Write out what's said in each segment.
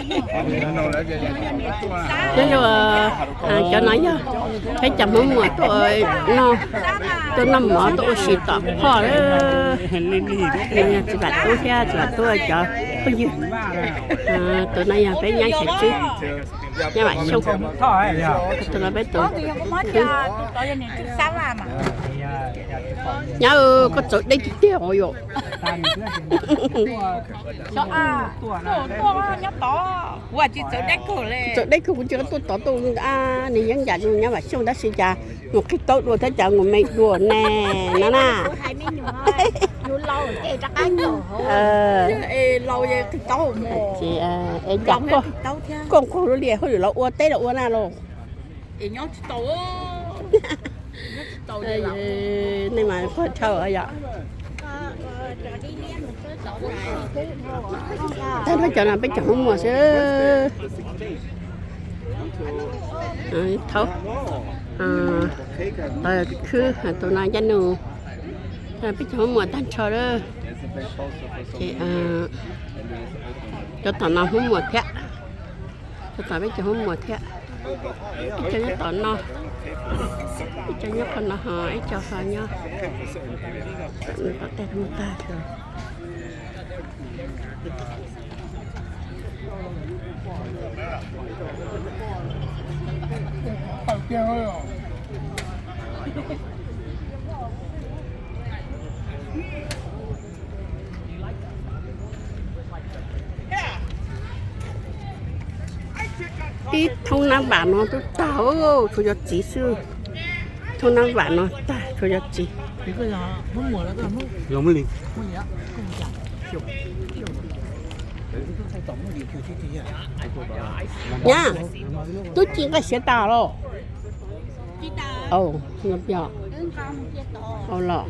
Nyob zoo, cov no yog peb cov Hmoob Muas tuaj no, tuaj noj mov tuaj ua si tom phoj lawm. Txiv Vam Tub thiab Txiv Vam Tub cov phooj ywg. Tus no yog peb nyab Xaiv Tswb, nyab Vam Xyooj. Tus no peb tus khwb. Nyab, koj txawv deb tiag tiag os yom. Txawv deb kawg, kuv tsis tuaj tod tuaj, nws yeej yam nyab Vam Xyooj tab sis cas mus qhib taub dua thiab cas mus me dua ne no na. Es cas koj, koj nquag lub li hauj lwm los ua teb los ua na los? Nej mas pog dhau yom. Tag nrho cov no peb cov Hmoob Muas xwb. Thaub, khwb, tus no Ncaj Nus, peb cov Hmoob Muas tag nrho lawm. Ces cov tom no Hmoob Muas thiab, cov tom peb cov Hmoob Muas thiab. Ib co nyob tom no, ib co nyob qhov no ho ib co ho nyob tom tej mus tag. Ib thoob nab vam no twb tag, tshuav cov txiv xwb. Thoob nab vam no tag, tshuav cov txiv. Nyab, tub ci nqaij siav tas los? Au los.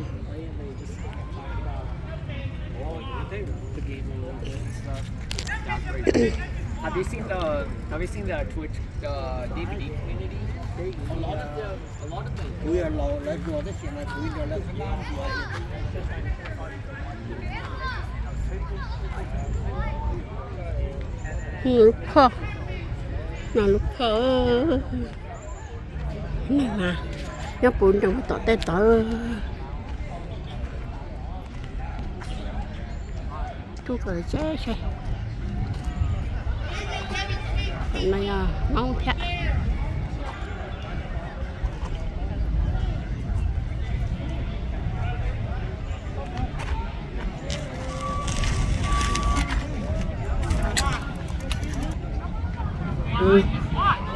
Lub phoj, no lub phoj. Nyob puv nroos tom tej tod. Rub kom seb seb. No yog Hmoob thiab.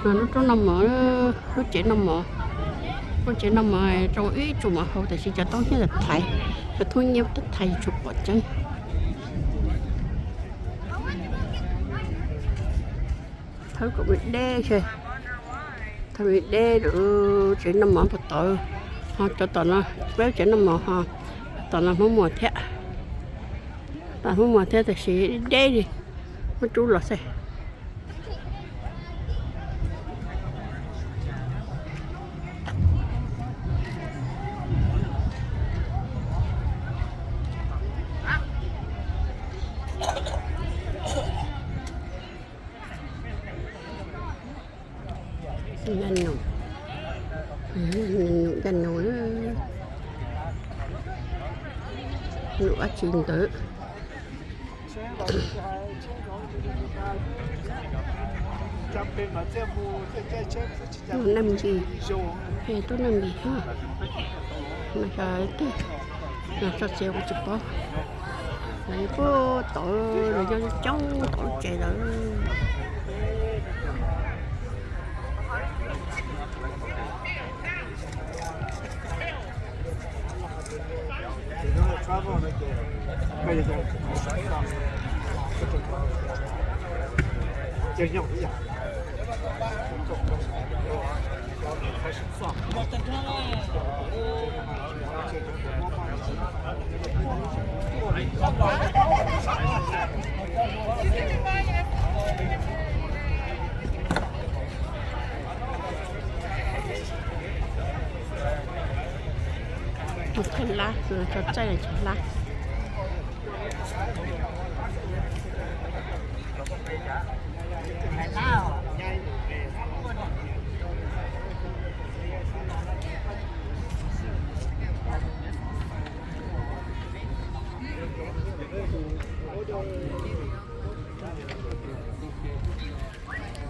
No lub roob noj mov, lub tsev noj mov. Lub tsev noj mov rau ib tsoom mov hauv tiam sis cov tub nyiab thaiv, cov tub nyiab twb thaiv tsis pom tseeb. Thawb kom me deb, thawb me deb, tsev noj mov puag tod, ho cov tom no peb tsev noj mov ho, tom no Hmoob Muas thiab, tom Hmoob Muas thiab tiam sis deb li, muab rub los xwb. Ncaj Nus, Ncaj Nus, Nus dab tsi ntawd. Neeg Npis, pheej tub neeg Npis thiab. Mas xyov twg, mas txog tsev kuv tsis paub. Lawv puag tod, lawv nyob coob tom lub tsev lawm. Tus thawj lab, tus no tso txaij los tso lab.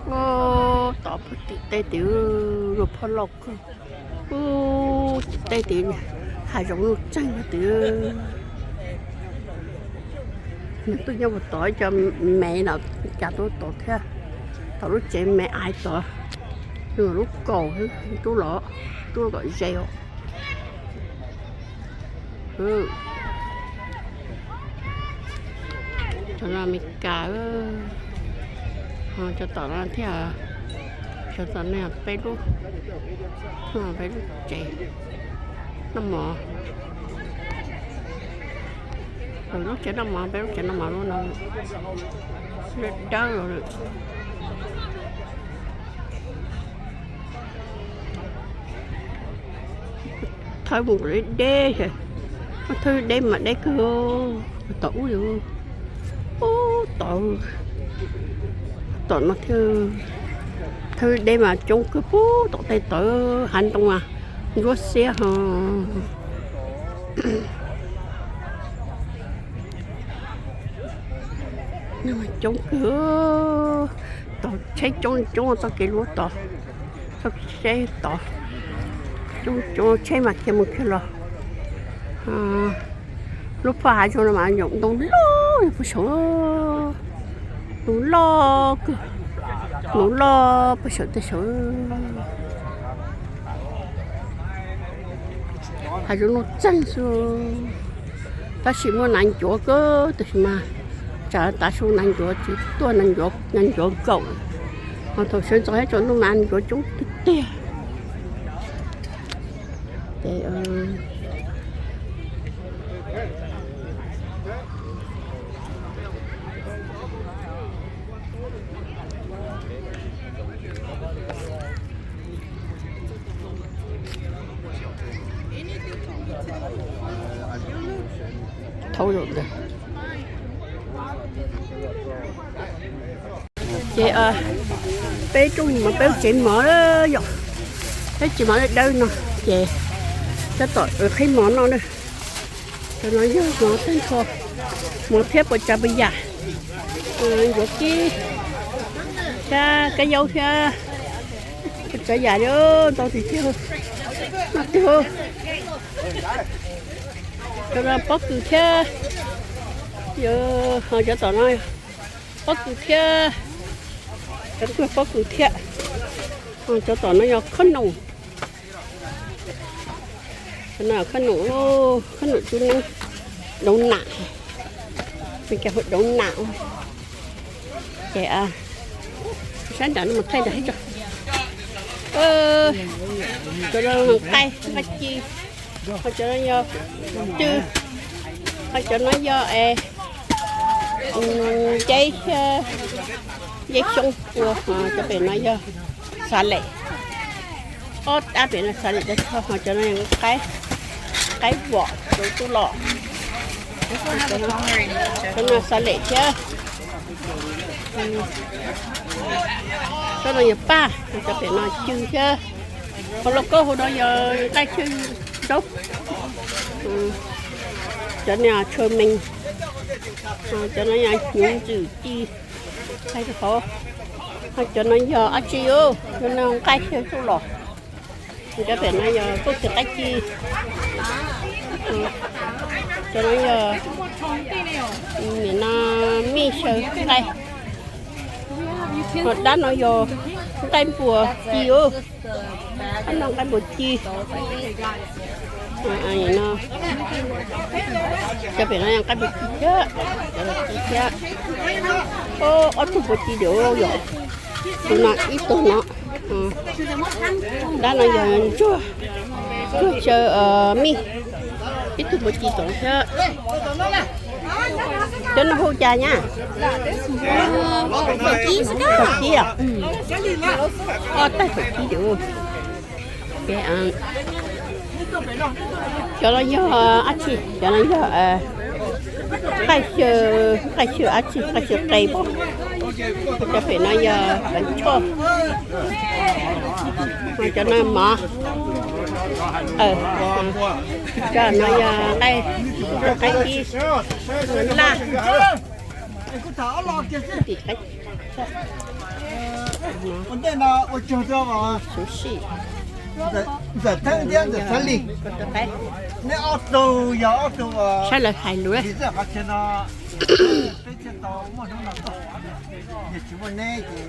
Tod puag tim tej tid, luag phoj loj kawg. Ub, tim tej tid, hav zoov nuj txeeg tid. Nws tuaj nyob puag tod, cov me no cas tuaj tod thiab. Tom lub tsev me aiv tod, lub kaum, rub los, rub los kom ze os. Cov no Amelikas, cov tom no thiab, cov tom no peb lub, peb lub tsev noj mov. Lub tsev noj mov, peb lub tsev noj mov lub no dawb dawb los lawm. Thawb mus kom deb, thawb deb mas deb kawg, tom ub, ub tom, tom no thiab. Thawb deb mas coob kawg puag tom tej tod, hav ntoo mas ntsuab xiab ho. Coob kawg, tog tsheb coob coob txoj kev luaj tod, txoj kev tod coob coob, tsheb mas khiav mus khiav los. Lub phaj hav zoov no mas ntoo loj puag saud, ntoo loj kawg, ntoo loj puag saum tej saud. Hav zoov nuj txeeg xwb, tab sis muaj nas ncuav kawg, tab sis mas tsam tav su nas ncuav tsis tuaj, nas ncuav nkaum. Ho thaum sawv ntxov thiab tsaus ntuj mas nas ncuav coob tiag tiag. Thaum zaum ntawd ces peb tuaj mus peb tsev mov, yog peb tsev mov dawb dawb no, ces tab tom qhib mov noj na. Cov no yog mov tag nrho, mov thiab puas tsav puas yam, ncuav kib thiab kab yaub thiab puas tsav yam li ntau tiag tiag, noj tiag. Cov no pob kws thiab, ho cov tom no pob kws thiab, cov no pob kws thiab, cov tom no yog khob noom. Cov no khob noom, khob noom cub neeb, doov nam, Meskas hu doov nam. Ces sab nram no mus thaij nram hib tso. Cov no nqaij, nqaij ci, ho cov no yog cw, ho cov no yog nceb thiab, nceb xyoob ua, cov pem no yog xav lem, ob dab pem no xav lem tag nrho, ho cov no qaib, qaib vom rau tub los, cov no xav lem thiab, cov no yog paj, cov pem no cw thiab, ho lauj kaub hauv no yog nqaij xyw zaub, cov no tshua mees, cov no yog hnyuv ntxwm ci, qaij rau hauv, ho cov no yog dab tsi os, cov no nqaij xyw tub los. Cov pem no yog koj txiv qaib ci, cov no yog nim no mij xyaw nqaij, ho dab no yog nqaij npuas ci os, dab no nqaij npuas ci. Cov pem no yog nqaij npuas ci thiab, thiab, ob tug npuas ci diam yom, tus no ib tug no, dab no yog ntsuag, ntsuag xyaw mij, ib tug npuas ci tom thiab. Cov no hu cas nyab? Thaum kib os, ob tag thaum kib diam. Cov no yog dab tsi? Cov no yog nqaij xyaw, nqaij xyaw dab tsi, nqaij xyaw qe pom. Cov pem no yog peev choj, cov no mov, cov no yog nqaij, nqaij kib laj. Ua ntej no ua tsaug rau Ntxawm Theeb thiab Ntxawm Xav Lis, neb ob tug yog ob tug saib lawv hais lus li qhov chaw no, peb thiaj tau muaj hnub no tuaj. Yog tsis muaj neb ces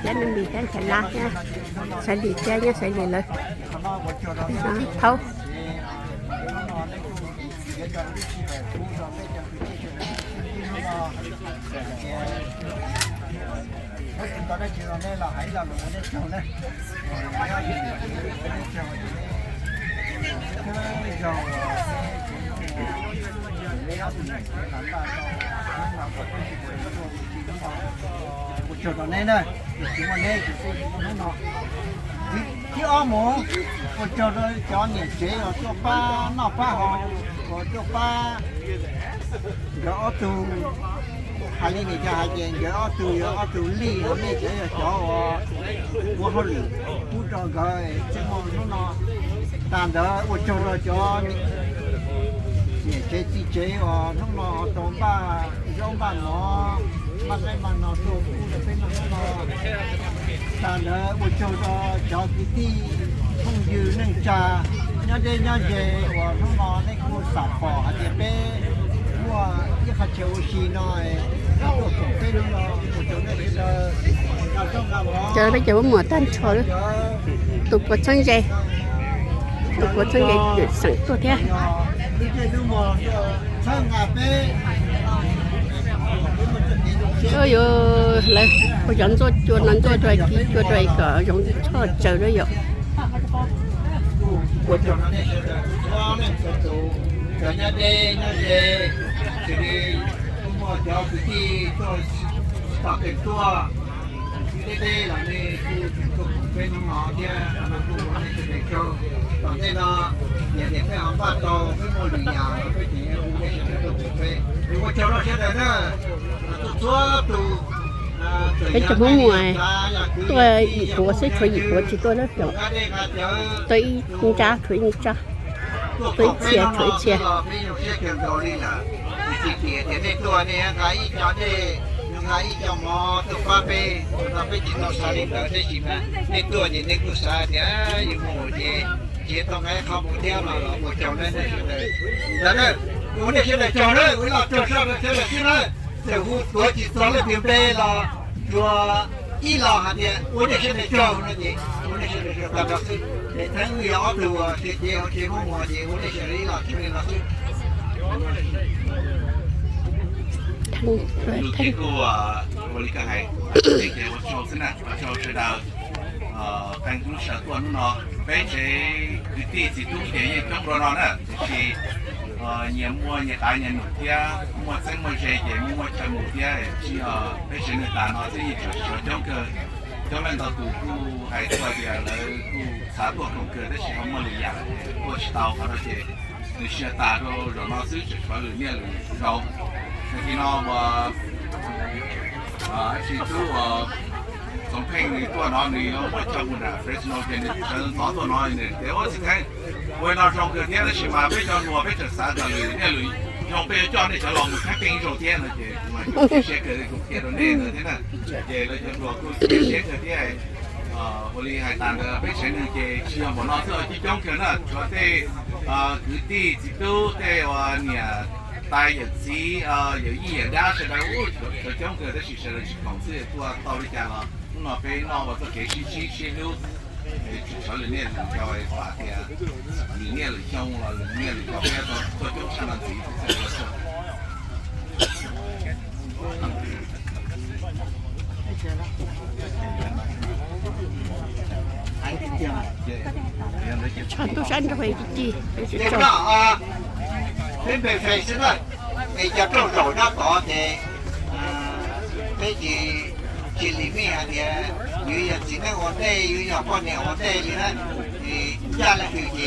thiab Nub Npis thiab Nchaiv Lab thiab Xav Lis thiab Nyob Xav Lis lawv thaub. Ua tsaug rau neb na, tsis muaj neb ces peb tsis muaj hnub no. Thib ob mus, ua tsaug rau cov niam tsev uas tuaj pab noj pab haus, uas tuaj pab nkawd ob tug. Hais li nim cov hais tias nkawd ob tug yog ob tug lij, nej tseem yog cov uas ua hauj lwm pub rau nkawd thiaj muaj hnub no. Tas ntawd ua tsaug rau cov niam tsev txiv tsev uas hnub no tau npaj zaub npaj mov, npaj qaib npaj no tuaj pub rau peb noj hnub no. Tas ntawd ua tsaug rau cov kwv tij phooj ywg neej tsa nyob deb nyob ze uas hnub no nej kuj xam pom hais tias peb muaj ib qho chaw ua si no, tuaj koom peb hnub no, ua tsaug nej sawv daws. Cov peb cov muaj muam tag nrho, tus puav txheeb ze, tus puav txheeb ze xeem tuaj thiab. Yuav lawv ua cov ntxuaj cua no ntxuaj rau kib cua rau kom zoo tshoj tsaws rau yom. Tom ntej no, yog tias peb ho npaj tau peb muaj lwm yam los peb tseem hu nej sawv daws tuaj koom peb. Ua tsaug rau sawv daws na, txhua tus. Peb cov Hmoob Muas tuaj yim puav xwb, tshuav yim puav tsis tuaj na, tuaj ib nrab tshuav ib nrab, tuaj ib txhia tshuav ib txhia. Tsis tias nej tuaj nej nqa ib co dej, nqa ib co mov tuaj pab peb, no peb tsis tau xav li ntawd tab sis mas nej tuaj ces nej kuj xav tias yus mus ces tsis tau nqa ib qho mus thiab mas los ua tsaug nej sawv daws. Ntawd na, ua nej sawv daws tsaug na, ua ib los tsaug soj rau sawv daws xwb na. Txawm hu tuav tsis txog leej twg npe los tsuas ib los hais tias ua nej sawv daws tsaug no ces ua nej sawv daws tsaug tag nrho xwb. Es Theeb wb yog ob tug uas tsev ua tsev Hmoob Muas ces ua nej sawv daws ib los tsaug li no xwb. Lus ces kuj ua li koj hais, ces ua tsaug xwb na, ua tsaug sawv daws qee lub sij hawm tuaj hnub no. Peb tsev kwv tij txiv tub ces yeej coob dua no na, tiam sis nyias muaj nyias qav nyias num thiab muaj txheeb muaj ze ces muaj muaj chaw mus thiab, tsis yog peb tsev neeg tas no xwb yeej tseem tshuav coob kawg. Coob leej ntau tus kuj hais tuaj tias lawv kuj xav tuaj koom kawg tab sis ho muaj lwm yam tuaj tsis tau, qhov no ces nws tsis yog tas rau zaum no xwb, tseem tshuav lwm niaj lwm zaus. Tag kis no uas txiv tub uas Txoov Pheej nws tuaj no nws yuav muab chaw mus nram Fresno ces nws sawv ntxov tuaj no nws tias ua txiv Theeb, ua no zoo kawg thiab tab sis mas peb cov hluas peb tseem xav kom lwm niaj lwm xyoo peb yuav coj nej cov laus mus camping ib zaug thiab no ces kuv mas kuj cia siab kawg kuv qhia rau nej ntawd thiab na. Ces lawv cov hluas kuj cia siab kawg thiab. Ua li hais tas ntawd peb tsev neeg ces tsis yog npaum no xwb, coob coob kawg na, tshuav tej kwv tij txiv tub, tej uas niam tais yawm txiv, yawm yij yawm dab sawv daws, tshuav coob kawg tab sis sawv daws tsis khoom xwb, tuaj tau li cas los hnub no peb noj ua txoj kev sib ntsib sib hlub. Tsis tshuav lwm niaj lwm xyoo, pam tias lwm niaj lwm xyoo los lwm niaj lwm xyoo peb tuaj coob tshaj no ntxiv. Tshaj tub sab nraug ci ci. Peb npe Fes xwb na, es cov rooj zaum nyob tod ces peb ces tsis limit hais tias yus yog txiv neej ua ntej, yus yog poj niam ua ntej li na, es ncaj leej twg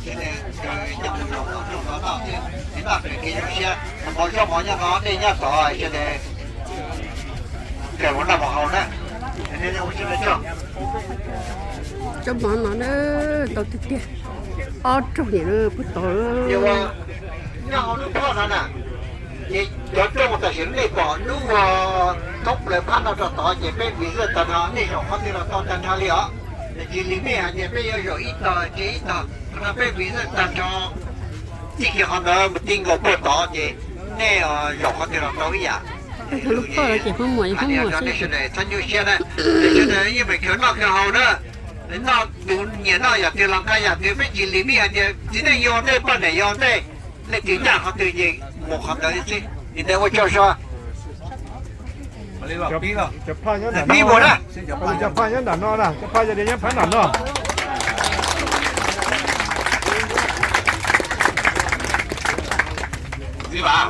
ces sawv daws coj mus zaum tom rooj tod noj thiab, es noj pem kev zoo siab. Mov zaub mov nyob no, dej nyob tod, sawv daws raws mus noj mus haus na. Cov mov no na, ntau tiag tiag, ob rooj niam puag tod. Nyob hauv lub phoj no na, Ces cov rooj tam sim nej pom lub thoob plaws phab no rau tod ces peb vim zaj tag nrho nej zaum qhov twg los tau tag nrho li os. Tsis limit hais tias peb yuav zaum ib tog tsis ib tog, qhov no peb vim zaj tag nrho. Txij kiag qhov ntawd mus ti nkaus puag tod ces nej zaum qhov twg los tau ib yam. Hais tias nej sawv daws txhob nyuaj siab na, nej sawv daws yeej meem khaws noj khaws haus na, noj tus nyiam noj yam twg los nqa yam twg, peb tsis limit hais tias txiv neej yog ntej poj niam yog ntej, leej twg ncaj qhov twg ces mus qhov ntawd xwb. Li ntawd ua tsaug sua. Pib mus na. Cov phaj nyob nram no na, cov phaj yog tias nyob phab nram no. Txiv Vam,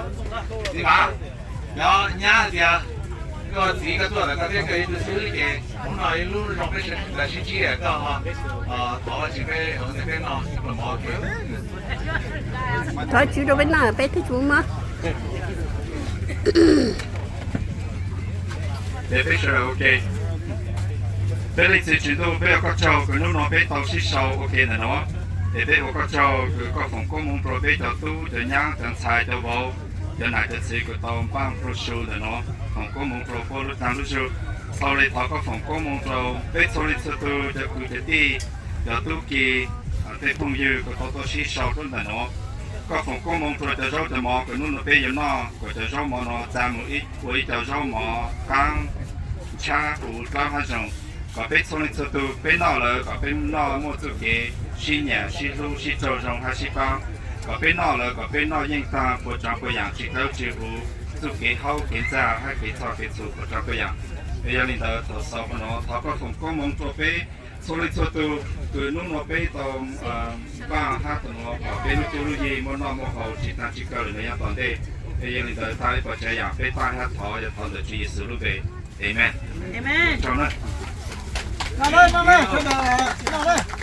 txiv Vam, nyob nyab hais tias koj txiv koj tuaj ntawm koj thiab koj ib tug xib hwb ces hnub no ib lub zoo peb sawv daws sib ntsib koj ho thov tsis peb ua ntej peb noj ib pluag mov. Thov Tswv rau peb noj peb thiaj tsis muaj mob. Ces peb sawv daws ua ke. Peb leej txiv Tswv Ntuj, peb ua koj tsaug kws hnub no peb tau sib sau ua ke ntawm no. Ces peb ua koj tsaug kws koj foom koob hmoov rau peb cov tub cov nyab cov ntxhais cov vauv, cov nam cov txiv kws tau npaj nplua su ntawm no, foom koob hmoov rau puab lub caij lub nyoog. Tau li thov koj foom koob hmoov rau peb txhua leej txhua tug cov kwv cov tij, cov tub ki, tej phooj ywg kws tau tuaj sib sau rau ntawm no. Koj foom koob hmoov rau cov zaub cov mov kws hnub no peb yuav noj, kom cov zaub mov no txav mus ua ib co zaub mov qaab ntshab huv dlawb hab zoo, kom peb txhua leej txhua tug peb noj lawm kom peb noj muaj txuj kev sib nyiam sib hlub sib raug zoo hab sib paab, kom peb noj lawm kom peb noj yeej taag puas tsaav puas yaam tsis dlawb tsis huv txuj kev haub kev ntxag hab kev txhoj kev txhum puas tsaav puas yaam. Es yog li ntawd thaum xaus qhov no thov koj foom koob hmoov rau peb txhua leej txhua tug kws hnub no peb tau npaj hab tus no kom peb lub cuab lub yig muaj noj muaj haus tsis taag tsis kaw lawm no yav tom ntej. Es yog li ntawd thov ib puas tsav yaam peb pab hab thov yog thov ntawm Tswv Yexus lub npe, amees.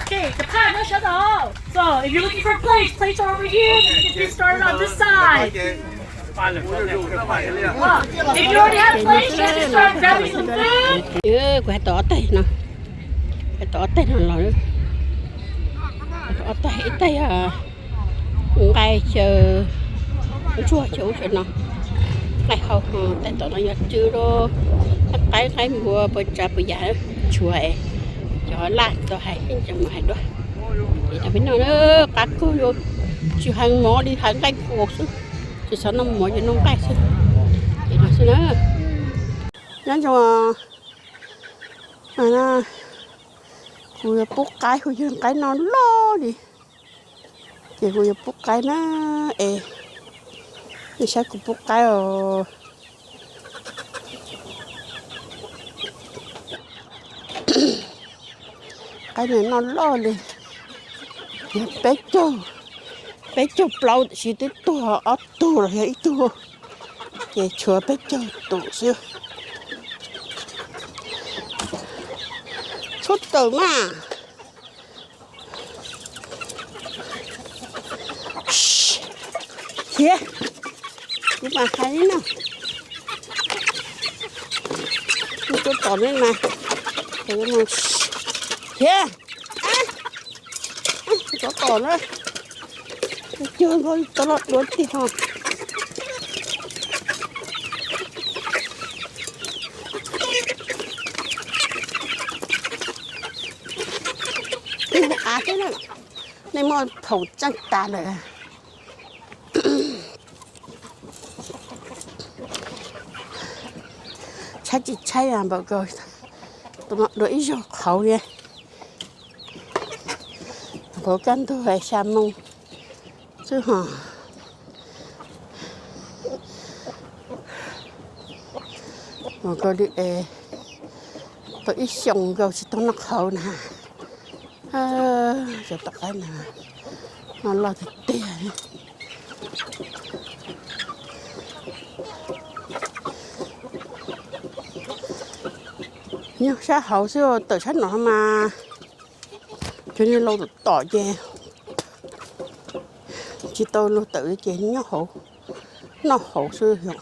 Okay, the pot, no, shut up. So, if you're looking for plates, plates are over here. You can get started on this side. If you already have plates, you have to start grabbing some food. Kuv has tau ob taig no, has tau ob taig no los, ob taig, ib taig nqaij xyaw ntsuag xyaw ub xyaw no, nqaij hau, taig tom no yog tsw rau qaib qaib npua puas tsav puas yam tshuav es cov laj tau hais ib tsoom mus hais dua. Ces cov peb noj na, qab kawg yuav tsis hais mov li hais nqaij nkaus xwb, tsis xav noj mov ces noj nqaij xwb. Ces no xwb na. Nyob zoo, kuv yuav pub qaib, kuv yug qaib no loj li. Ces kuv yuav pub qaib na, es nej saib kuv pub qaib os. Qaib no noj loj li, peb caug, peb caug plaub tab sis twb tuag ob tug los yog ib tug, ces tshuav peb caug tus xwb. Tshuav tawm mas. Thiab, kuv mas hais no, kuv tuaj tom ne mas, thiab, kuv tom na, cuag nkaus tau los dua tiag ho. Av thiab na, nej muaj phoom tseej tas lawm. Tshaib tsis tshaib npaum ko, tus no dua ib zaug qhauv li, qhauv kaj ntug xya moo xwb ho. Mus ko li es tau ib xyoos nkaus tsis tau noj qhauv na. Cov tom qaib na, noj loj tiag tiag. Nyob sab hauv xwb, tawm sab no mas cov niag laus tom tom ces tsis tau luag tawm ces nyob hauv, noj hauv xwb yom.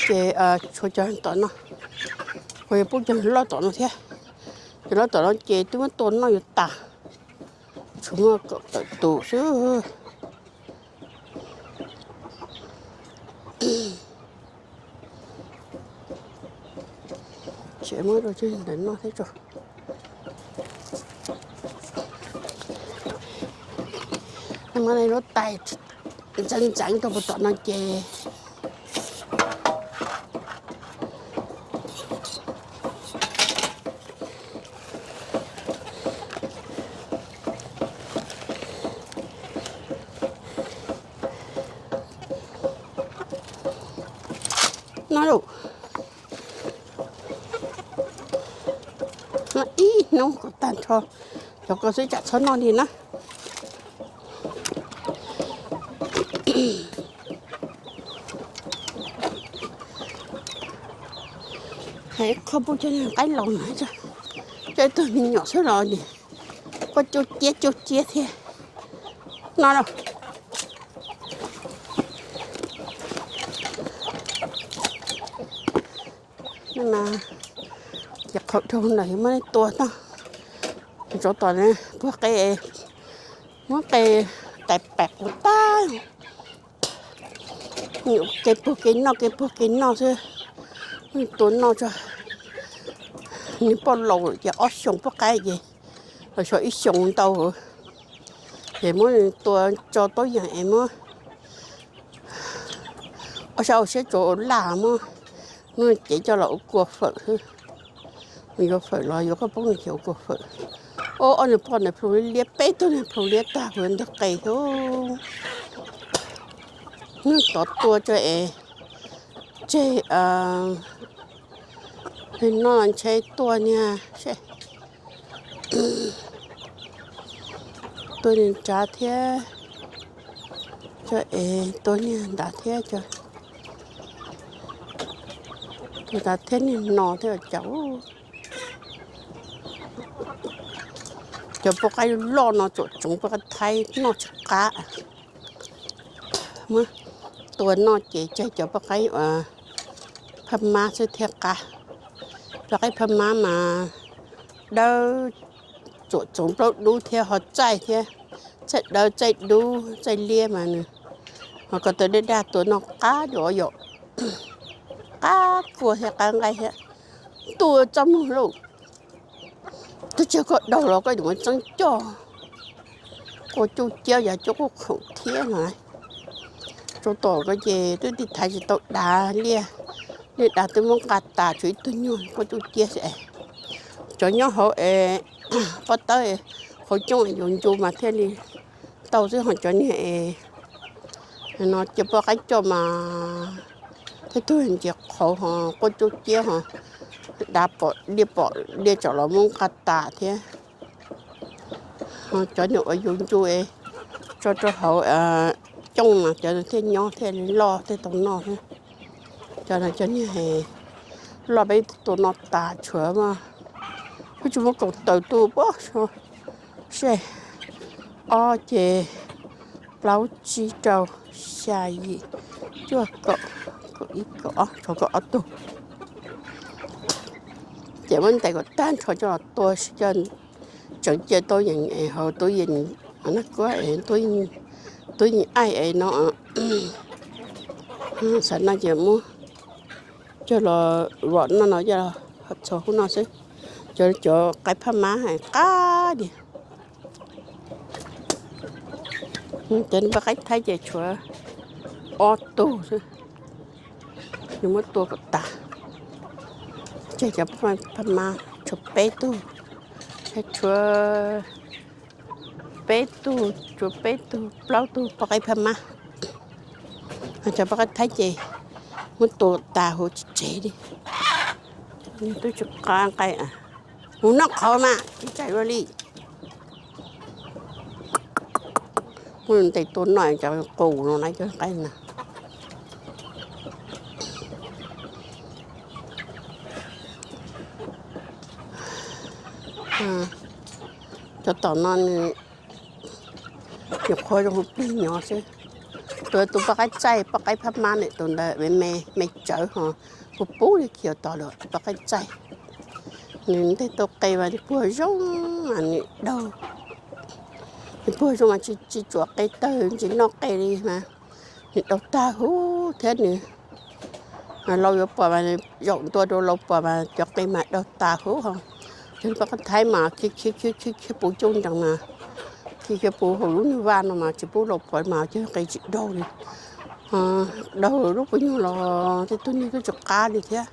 Ces tshuav cov tom no, kuv yuav pub cov loj tom no thiab. Cov loj tom no ces twb muab tua noj yuav tas. Tsuas muaj kaum tawm tus xwb. Tseem muab rau cov ntawm no thiab tso. Muab lub tais ntxeev ntxeev rau puag tom no ces no lauj. No ib hnub kom tag nrho cov ko xwb tsam txhob noj li na. Hais qhov pub cov qaib laus no, coj ib tug me nyuam xwb los nim quaj cuj ciab cuj ciab thiab no lauj. Ces qhov dhau ntawd muab tua tag, tsov tom puag qe, muab qe tais pam quv tag. Kev puag kev noj kev puag kev noj xwb. Tua noj tso, nws poj laus ces ob xyoos poj qaib ces los xyov ib xyoos ntau. Ces muab tua tso taub yeem es muab ob sab ua siab tsuav ua laj muab hnub cev coj los ua kua fawm xwb. Nws yuav fawm los yuav koj poob nws ces ua kua fawm. Ob, ob niag poj niag plhu liab, peb tug niag plhu liab tag huv ntag qe xwb. Hnub tod tua tso es tseg, noj ntshe tua niag, tua niag nrad thiab, tso es tua niag nrad thiab, tua nrad thiab niag no thiab cas. Cov poj qaib loj no tsuam tsoov poj qaib thaib noj tsis qab. Muab tua noj ces tseg cov poj qaib phaj mab xwb thiaj qab. Poj qaib phaj mab mas dawb, tsuam tsoov plaub dub thiab ho txaij thiab, txaij dawb txaij dub txaij liab mas nws ho ko taw daj daj tua noj qab dua yom. Qab kua thiab qab nqaij thiab. Tua txaj muag lauj. Twb tsis yog koj daug los koj yuav muaj txeeb coj. Quaj cuj ciab yog cuaj quj khoom thiab no. Tsau tom ko ces twb tiv thaiv tsis tau dav liaj, liaj dav twb muab nqa tas tshuav ib tug nyuag quaj cuj ciab xwb. Cov nyob hauv es pob tawb hauv coob yuav ncu mas thiaj li tau xwb ho cov niag es no cia poj qaib coj mas thiab tug ntsis qhauv ho quaj cuj ciab ho dav pom liaj pom liaj tsom los muab nqa tas thiab. Cov niag uas yus ncu es tso rau hauv coob mas cov thiaj nyob thiaj li loj thiaj tau noj thiab. Cov no cov niag loj peb tua no tas tshuav mas, kuj tsis muab kaum tawm tus pob, seb, ob ces plaub tsib rau xya yim cuaj kaum kaum ib kaum ob, tshuav kaum ob tug. Ces muab ntes kom tag nrho coj los tua, coj tseev cia tau yeem hauv tub yees, nab kuab es tub yees aij es no. Xav no ces muab coj los vom noj no coj los txhua hub no xwb. Cov, cov qaib phaj mab qab diag. Cov poj qaib thaib ces tshuav ob tug xwb, nws muab tua kom tas. Tseg cov phaj mab tshuav peb tug, tshuav peb tug, tshuav peb tug plaub tug poj qaib phaj mab. Cov poj qaib thaib ces muab tua tas huv tsis tseg li. Twb tsis qab nqaij, mus noj qhauv mas tsis tsais ua li. Muab ntes tua noj cov qus no na cov qaib na. Cov tom no nws nyuam qhuav zoo hu plig nyob xwb. Tus, tus poj qaib txaij poj qaib phaj mab ntawm tus ntawd me me tsawv ho puv pub li khiav tod lawm tus poj qaib txaij. Nws nteg tau qe mas nws puag zoo mas nws daug. tuag zoo mas tsis tsuam qe tawg, tsis noj qe li mas nws daug tag huv thiab nws. Laus yuav pom mas, zaum ntua rau laus pom mas cov qe mas daug tag huv ho. Cov poj Thaib mas khiav khiav khiav khiav puv coob nrees mas, khiav khiav puv hauv lub niag vaj no mas tsis pub laus pom mas cov qe tsis daug li. Daug lub puv nyuag los tej tug niag twb tsis qab li thiab.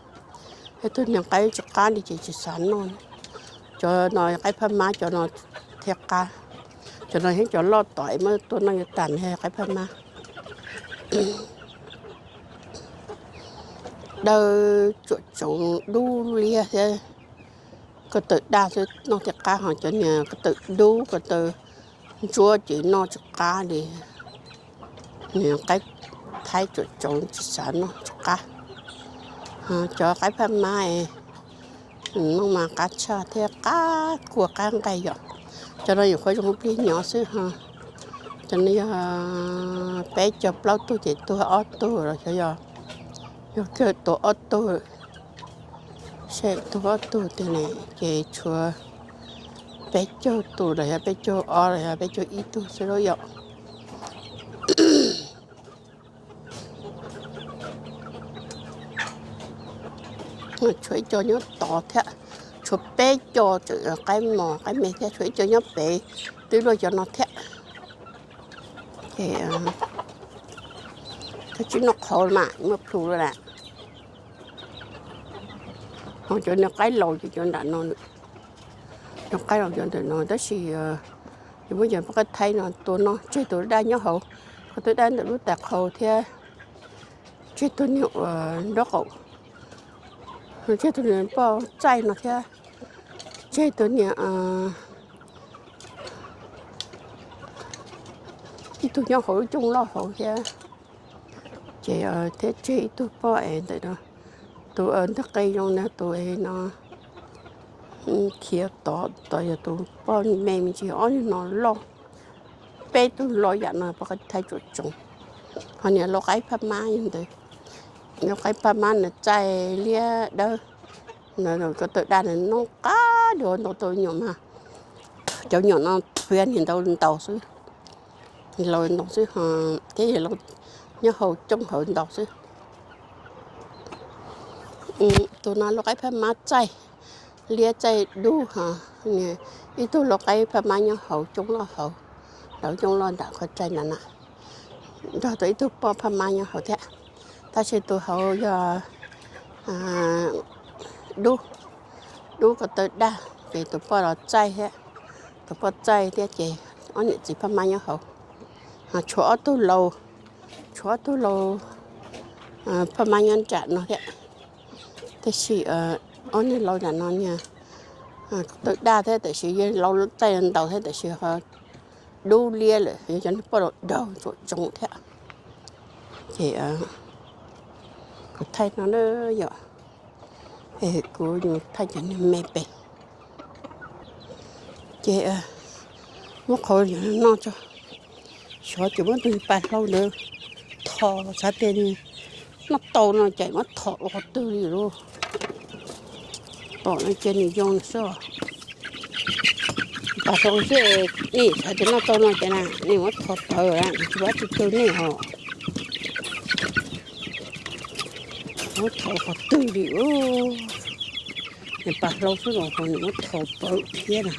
Tej tug niag qaib tsis qab li ces tsis xav noj. Cov no qaib phaj mab, cov no thiaj qab. Cov no thiab cov loj tom muab tua noj yuav tas ntag qaib phaj mab. Dawb tsuam tsoov dub liab thiab ko taw daj xwb noj thiaj qab, ho cov niag ko taw dub ko taw ntsuab ces noj tsis qab li. Nws qaib Thaib tsuam tsoov tsis xav noj tsis qab. Cov qaib phaj mab noj mas qab tshaj thiab qab kua qab nqaij yom. Cov no nyuam qhuav zoo plig nyob xwb ho. Cov no yog peb caug plaub tug ces tuag ob tug los xyov yog, yog kawg tuag ob tug. Seb tuag ob tug tiag ne, ces tshuav peb caug tus los yog peb caug ob los yog peb caug ib tug xwb lauj yom. Tshuav ib co nyob tod thiab, tshuav peb co tseem qaib mos qaib me thiab, tshuav ib co nyob pem twb luaj cov no thiab. Ces koj tsis noj qhauv mas muaj plhu lawm na. Ho cov niag qaib laus ces cov nram no, cov qaib laus cov ntawm no tab sis ces muab cov poj qaib Thaib no tua noj tseg tus daj nyob hauv, qhov twb daj ntawm lub tais qhau thiab tseg tus niag uas nraub qaum, tseg tus niag poj txaij no thiab tseg tus niag ib tug nyob hauv lub cooj loj hauv thiab. Ces thiab tseg ib tug poj es ntawm no, tus ntawm qe zoo na tus es no khiav tod, tod yog tus poj me me ntsis, ob niag no loj. Peb tug loj yam no poj qaib Thaib tsuam tsoov. Ho niag lau qaib phaj mab ntawd, lau qaib phaj mab nws txaij liab dawb, ko taw daj nws noob qab dua ntau tau nyuam mas. Cov nyuam no txhia niag ntau ntau xwb, laus ntau xwb ho, thiab yog nyob hauv cooj hauv ntau xwb. Tus no lau qaib phaj mab txaij liab txaij dub ho, ib tug lau qaib phaj mab nyob hauv cooj loj hauv, hauv cooj loj nram qhov txaij ntawd na, nrog tau ib tug poj phaj mab nyob hauv thiab. Tab sis tus hauv yog dub, dub ko taw daj ces tus poj los txaij thiab, tus poj txaij thiab ces ob niam txiv phaj mab nyob hauv. Tshuav ob tug laus, tshuav ob tug laus phaj mab nyob nram no thiab. Tab sis ob niag laus nram no niag ko taw daj thiab tab sis yog laus txaij ntau thiab tab sis ho dub liab lawm, yog cov niag poj laus daug tsuam tsoov thiab. Ces kuv thaij no na yom, kuv thaij cov niag me pem. Ces muab qhauv yog noj tso. Xyov ces muab tus pas hlau ntawd thos, xav tias noj tau no ces muab thos ua qhov twg li lauj. Pom no ces nws zoo xwb. Pas hlau xwb, nej xav tias noj tau no ces na nej muab thos tawv, tsis pab tsis tu nej os. Muab thos qhov twg li, nws pas hlau xwb los ho nws muab thos pawv thiab na.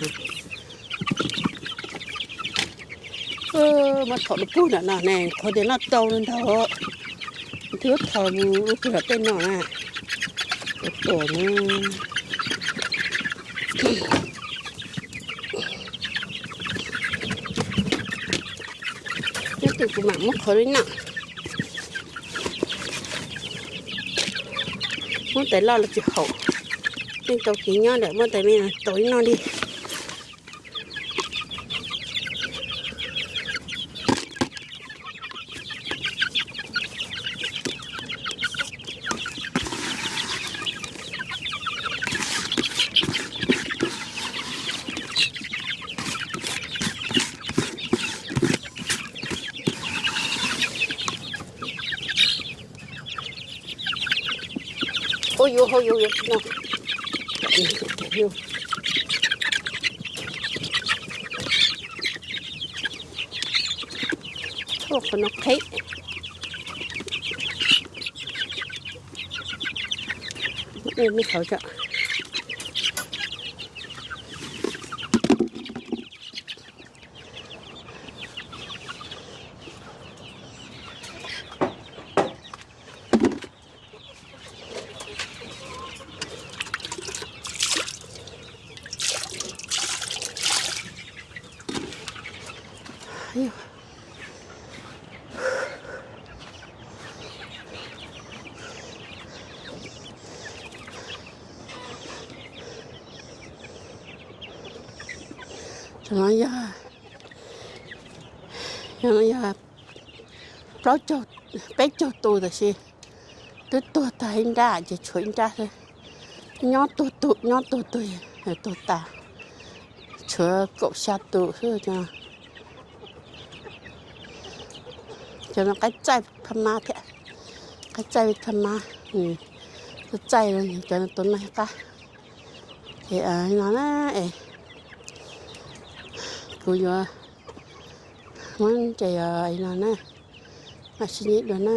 Muab thos lub pug nram no ne, qhov tias noj tau ntag. Twb thos mus lub pug nram tej no na. Tuam na. Nyob twg kuv mam muab qhov li na. Muab tais loj los tsis haum, yeej tau kev nyob lawm, muab tais me tau ib noj li. Ua yuav hau yuav yuav no. Tus no, tus no, Ua qhov no qheb. Nej saib tso. Yog, yog plaub caug, peb caug tus tab sis twb tuag tag ib nrab ces tshuav ib nrab xwb. Nyob tuag tus, nyob tuag tus, tuag tas. Tshuav kaum xya tus xwb. Cov no qaib txaij phaj mab thiab, qaib txaij phaj mab, txaij, cov no tus no qab. Ces no na, es kuv yuav muab ces no na, mam sib ntsib dua na.